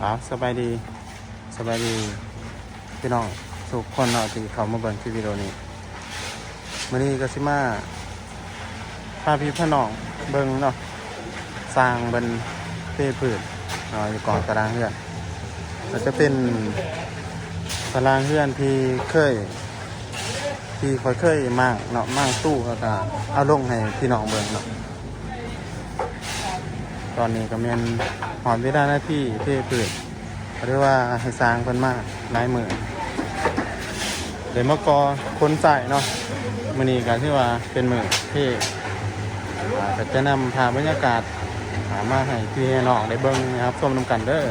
ครับ สบายดี สบายดีพี่น้องทุกคนเนาะ ที่เข้ามาเบิ่งคลิปวิดีโอนี้ มื้อนี้ก็สิมาพาพี่พาน้องเบิ่งเนาะ สร้างเพิ่นเทพื้นเนาะ อยู่กองตารางเฮือน ก็จะเป็นตารางเฮือนที่เคย ที่ข้อยเคยม้างเนาะ ม้างตู้ แล้วก็เอาลงให้พี่น้องเบิ่งเนาะ ตอนนี้ก็แม่นฮอดเวลานาทีเทพื้น ก็ถือว่าให้สร้างเพิ่นมาหลายมื้อ ได้มาก่อคนใช้เนาะ มื้อนี้ก็ถือว่าเป็นมื้อเท อ่า ก็จะนำภาพบรรยากาศ อ่า มาให้พี่ให้น้องได้เบิ่งนะครับ ชมนำกันเด้อ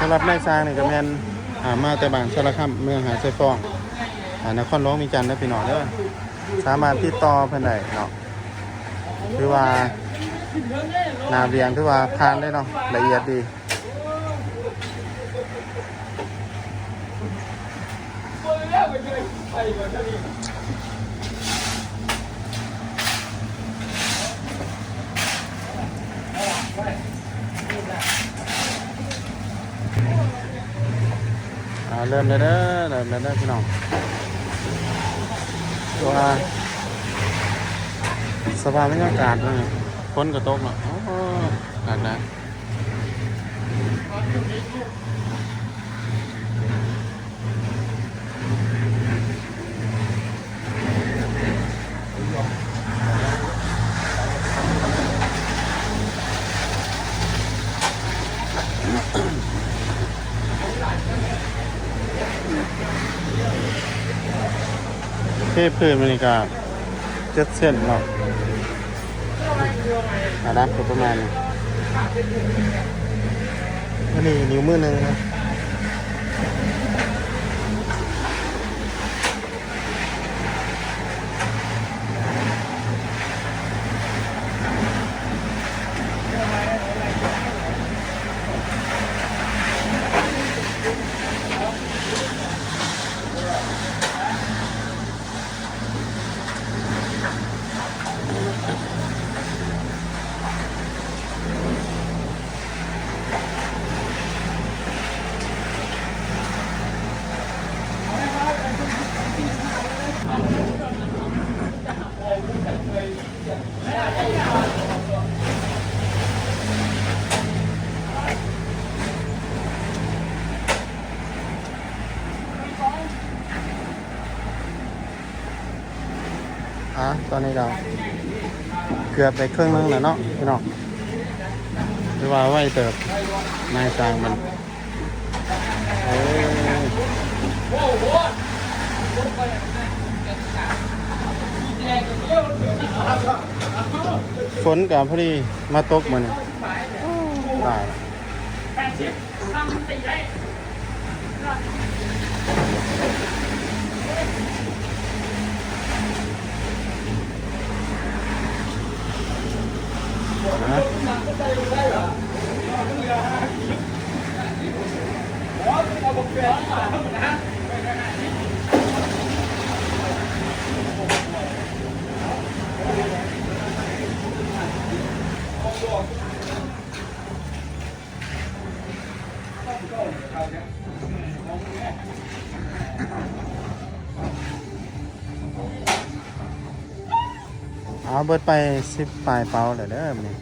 สำหรับนายช่างนี่ก็แม่น อ่า มาแต่บ้านสารคาม เมืองหาดทรายฟอง อ่า นครหลวงเวียงจันทน์เด้อพี่น้องเด้อ สามารถติดต่อเพิ่นได้เนาะ ถือว่าหน้าเวียงถือว่าผ่านเลยเนาะ ละเอียดดี อ่า เริ่มแล้วเด้อ เริ่มแล้วเด้อพี่น้อง ตัวสภาพบรรยากาศมื้อนี้ ฝนก็ตกเนาะ โอ้ คักนะ เทพื้นมื้อนี้ก็เจ็ดเซนเนาะ ระดับก็ประมาณนี้ อันนี้นิ้วมือหนึ่งนะ อ่ะ ตอนนี้ก็เกือบได้ครึ่งหนึ่งแล้วเนาะพี่น้อง ถือว่าไวเติบ นายช่างมัน เอ้ย ฝนก็พอดีมาตกมื้อนี้ ตายละ เอาเบิดไปสิบปลายเป๋าแล้วเด้อมื้อนี้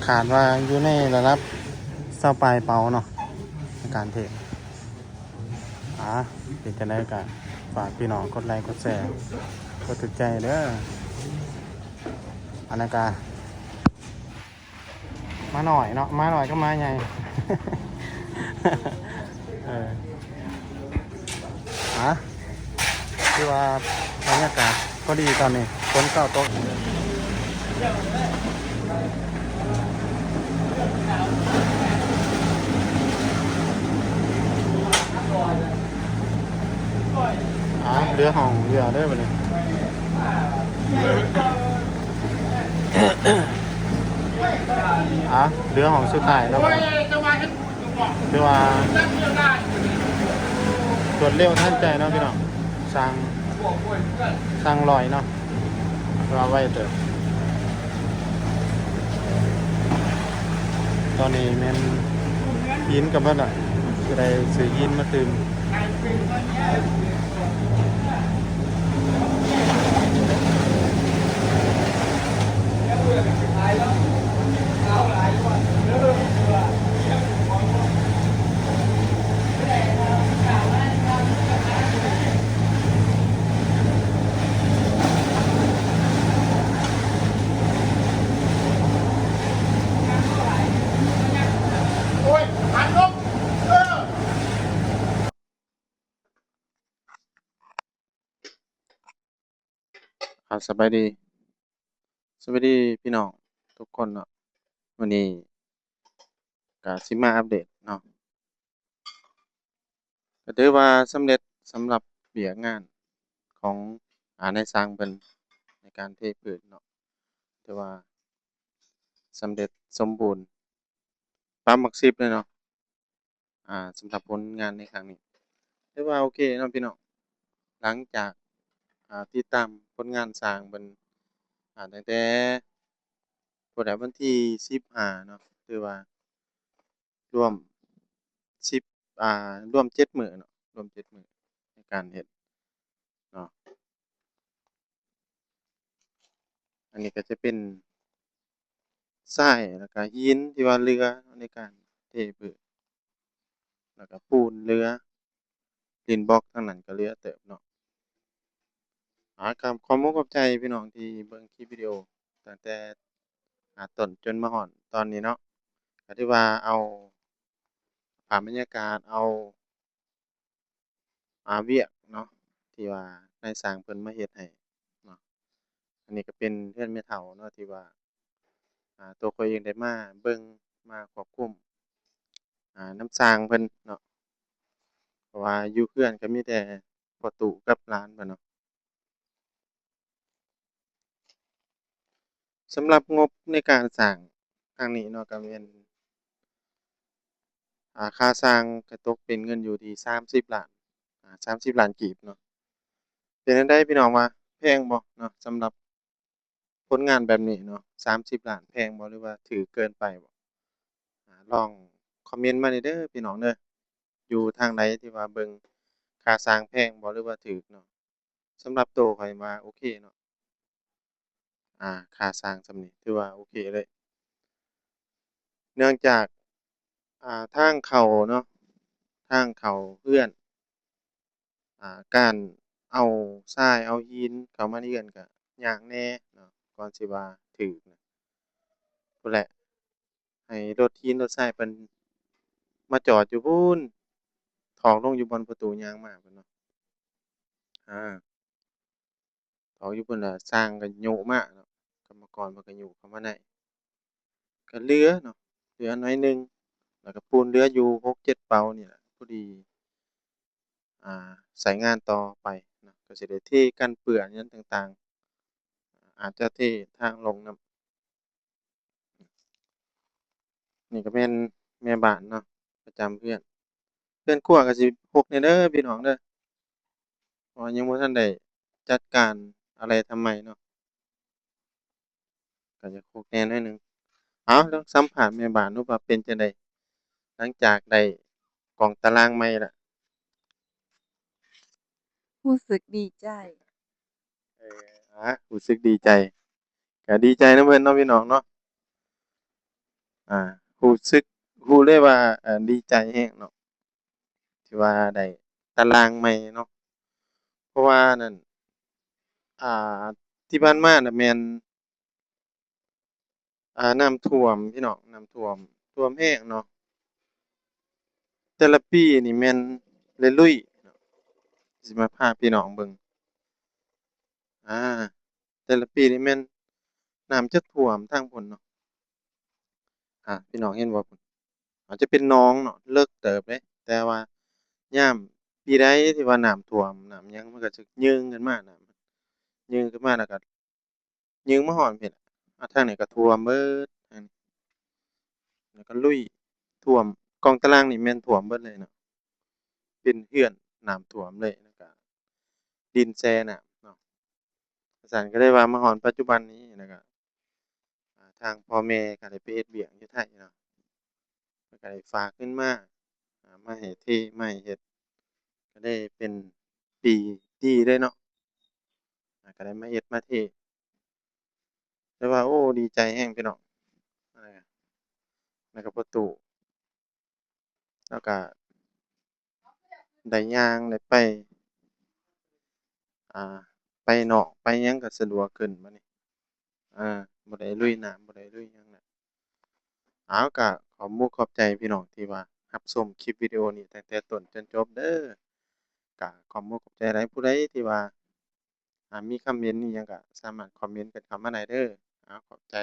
คาดว่าอยู่ในระดับซาวปลายเป๋าเนาะ ในการเทรด อ่า เป็นจั่งใดก็ฝากพี่น้องกดไลค์ กดแชร์ กดถูกใจเด้อ อันนั้นก็ หมาน้อยเนาะ หมาน้อยกับหมาใหญ่ เออ อ่ะ คือว่าบรรยากาศพอดีตอนนี้ ฝนก็ตก อ่ะ เหลือห้องเดียวเด้อบัดนี้ อ่ะ เหลือห้องสุดท้ายแล้วบัดนี้ ຖືວ່າລວດເລັວທັນໃຈເນາະພີ່ນ້ອງ ຊ່າງ ຊ່າງລອຍເນາະ ຖືວ່າໄວເຕີບ. ຕອນນີ້ແມ່ນຫີນກໍເບິດລະ ຊິໄດ້ຊື້ຫີນມາຕື່ມ. ອ່າ ສະບາຍດີ ສະບາຍດີພີ່ນ້ອງທຸກຄົນເນາະ. ມື້ນີ້ກະຊິມາອັບເດດເນາະ ກະຖືວ່າສຳເລັດສຳລັບວຽກງານຂອງ ອາ ນາຍຊ່າງເພິ່ນໃນການເທພື້ນເນາະ ຖືວ່າສຳເລັດສົມບູນ ປາບໝາກສິບເລີຍເນາະ. ອ່າ ສຳລັບຜົນງານໃນຄັ້ງນີ້ ຖືວ່າໂອເຄເນາະພີ່ນ້ອງ. ຫຼັງຈາກ ອ່າ ຕິດຕາມຜົນງານສ້າງເພິ່ນ ອ່າ ຕັ້ງແຕ່ ພຸ້ນແຫຼະ ວັນທີສິບຫ້າເນາະ ຖືວ່າລວມສິບ ອ່າ ລວມເຈັດມື້ເນາະ ລວມເຈັດມື້ໃນການເຮັດເນາະ. ອັນນີ້ກໍຈະເປັນຊາຍ ແລ້ວກໍຫີນທີ່ວ່າເຫຼືອໃນການເທພື້ນ ແລ້ວກໍປູນເຫຼືອ ດິນບລັອກທາງນັ້ນກໍເຫຼືອເຕີບເນາະ. ອາ ກໍຂອບມຸກຂອບໃຈພີ່ນ້ອງທີ່ເບິ່ງຄລິບວິດີໂອຕັ້ງແຕ່ ອາ ຕົ້ນຈົນມາຮອດຕອນນີ້ເນາະ ກໍຖືວ່າເອົາພາບບັນຍາກາດ ເອົາ ອາ ວຽກເນາະ ທີ່ວ່ານາຍຊ່າງເພິ່ນມາເຮັດໃຫ້ເນາະ. ອັນນີ້ກໍເປັນເຮືອນແມ່ເຖົ້າເນາະ ທີ່ວ່າ ອາ ຕົວຂ້ອຍເອງໄດ້ມາເບິ່ງ ມາຄວບຄຸມ ອາ ນຳຊ່າງເພິ່ນເນາະ ເພາະວ່າຢູ່ເຮືອນກໍມີແຕ່ພໍ່ຕູ້ກັບຫຼານເພິ່ນເນາະ. ສຳລັບງົບໃນການສ້າງຄັ້ງນີ້ເນາະ ກໍແມ່ນ ອາ ຄ່າສ້າງກໍຕົກເປັນເງິນຢູ່ທີ່ສາມສິບລ້ານ ອາ ສາມສິບລ້ານກີບເນາະ. ເປັນຈັ່ງໃດພີ່ນ້ອງ ວ່າແພງບໍ່ເນາະ ສຳລັບຜົນງານແບບນີ້ເນາະ ສາມສິບລ້ານ ແພງບໍ່ ຫຼືວ່າຖືກເກີນໄປບໍ່? ອາ ລອງຄອມເມັນມາແດ່ເດີພີ່ນ້ອງເດີ ຢູ່ທາງໃດທີ່ວ່າເບິ່ງຄ່າສ້າງແພງບໍ່ ຫຼືວ່າຖືກເນາະ. ສຳລັບໂຕຂ້ອຍວ່າໂອເຄເນາະ ອາ ຄ່າສ້າງສ່ຳນີ້ຖືວ່າໂອເຄເລີຍ ເນື່ອງຈາກ ອາ ທາງເຂົ້າເນາະ ທາງເຂົ້າເຮືອນ ອາ ການເອົາຊາຍເອົາຫີນເຂົ້າມາໃນເຮືອນກໍຍາກແດ່ເນາະ ກ່ອນຊິວ່າຖືກນະ ພຸ້ນແຫຼະ ໃຫ້ລົດຫີນລົດຊາຍເພິ່ນມາຈອດຢູ່ພຸ້ນ ຖອກລົງຢູ່ບ່ອນພໍ່ຕູ້ຍ່າງມາພຸ້ນເນາະ ອາ ຖອກຢູ່ພຸ້ນລະ ຊ່າງກໍໂຍະມາເນາະ ກຳມະກອນເພິ່ນກໍໂຍະເຂົ້າມາໃນ ກໍເຫຼືອເນາະ ເຫຼືອໜ້ອຍໜຶ່ງ ແລ້ວກໍປູນເຫຼືອຢູ່ຫົກເຈັດເປົານີ້ລະ ພໍດີ ອາ ໃຊ້ງານຕໍ່ໄປເນາະ ກໍຊິໄດ້ເທກັນເປື້ອນຫຍັງຕ່າງໆ ອາດຈະເທທາງລົງນຳ. ນີ້ກໍແມ່ນແມ່ບ້ານເນາະ ປະຈຳເຮືອນ ເຮືອນຄົວກໍຊິຮົກແດ່ເດີພີ່ນ້ອງເດີ ເພາະວ່າຍັງບໍ່ທັນໄດ້ຈັດການອາໄລອະນາໄມເນາະ ກໍຈະຮົກແດ່ໜ້ອຍໜຶ່ງ. ເອົາ ລອງສຳພາດແມ່ບ້ານດູວ່າເປັນຈັ່ງໃດ ຫຼັງຈາກໄດ້ກອງຕາລາງໃໝ່ລະ. ຮູ້ສຶກດີໃຈ. ເອີ ອາ ຮູ້ສຶກດີໃຈ ກໍດີໃຈນຳເພິ່ນເນາະ ພີ່ນ້ອງເນາະ ອາ ຮູ້ສຶກ ຮູ້ເລີຍວ່າ ອາ ດີໃຈແຮງເນາະ ທີ່ວ່າໄດ້ຕາລາງໃໝ່ເນາະ ເພາະວ່ານັ້ນ ອາ ທີ່ຜ່ານມານະແມ່ນ ອາ ນ້ຳຖ້ວມພີ່ນ້ອງ ນ້ຳຖ້ວມ ຖ້ວມແຮງເນາະ ແຕ່ລະປີນີ້ແມ່ນລະລຸຍເນາະ ຊິມາພາພີ່ນ້ອງເບິ່ງ ອາ ແຕ່ລະປີນີ້ແມ່ນນ້ຳຈະຖ້ວມທາງພຸ້ນເນາະ ອາ ພີ່ນ້ອງເຫັນບໍ່ ພຸ້ນ ອາດຈະເປັນໜອງເນາະ ເລິກເຕີບເດ້ ແຕ່ວ່າຍາມປີໃດທີ່ວ່ານ້ຳຖ້ວມ ນ້ຳຫຍັງ ມັນກໍຈະຍື່ງຂຶ້ນມາ ນ້ຳຍື່ງຂຶ້ນມາ ແລ້ວກໍຍື່ງມາຮອດພີ້ແຫຼະ ອາ ທາງນີ້ກໍຖ້ວມເບິດ ທາງນີ້ ແລ້ວກໍລຸຍ ຖ້ວມ ປ່ອງຕາລ່າງນີ້ແມ່ນຖ້ວມເບິດເລີຍເນາະ ເປັນເຮືອນນ້ຳຖ້ວມເລີຍ ແລ້ວກະດິນແຊ່ນ້ຳເນາະ. ຊັ້ນກໍເລີຍວ່າມາຮອດປັດຈຸບັນນີ້ ແລ້ວກະ ອ່າ ທາງພໍ່ແມ່ກໍໄດ້ໄປເຮັດວຽກຢູ່ໄທເນາະ ເພິ່ນກໍໄດ້ຝາກເງິນມາ ອ່າ ມາໃຫ້ເທ ມາໃຫ້ເຮັດ ກໍໄດ້ເປັນປີ ປີເລີຍເນາະ ອ່າ ກໍໄດ້ມາເຮັດມາເທ ແຕ່ວ່າ ໂອ້ ດີໃຈແຮງພີ່ນ້ອງ ແລ້ວກໍພໍ່ຕູ້ ແລ້ວກະໄດ້ຍ່າງໄດ້ໄປ ອ່າ ໄປນອກໄປຫຍັງກະສະດວກຂຶ້ນບາດນີ້ ອ່າ ບໍ່ໄດ້ລຸຍນ້ຳ ບໍ່ໄດ້ລຸຍຫຍັງແລ້ວ. ເອົາ ກະຂອບມຸກຂອບໃຈພີ່ນ້ອງທີ່ວ່າຮັບຊົມຄລິບວິດີໂອນີ້ຕັ້ງແຕ່ຕົ້ນຈົນຈົບເດີ. ກະຂອບມຸກຂອບໃຈຫຼາຍ ຜູ້ໃດທີ່ວ່າ ອ່າ ມີຄຳເຫັນອີ່ຫຍັງກະສາມາດຄອມເມັນກັນເຂົ້າມາໄດ້ເດີ. ເອົາ ຂອບໃຈ.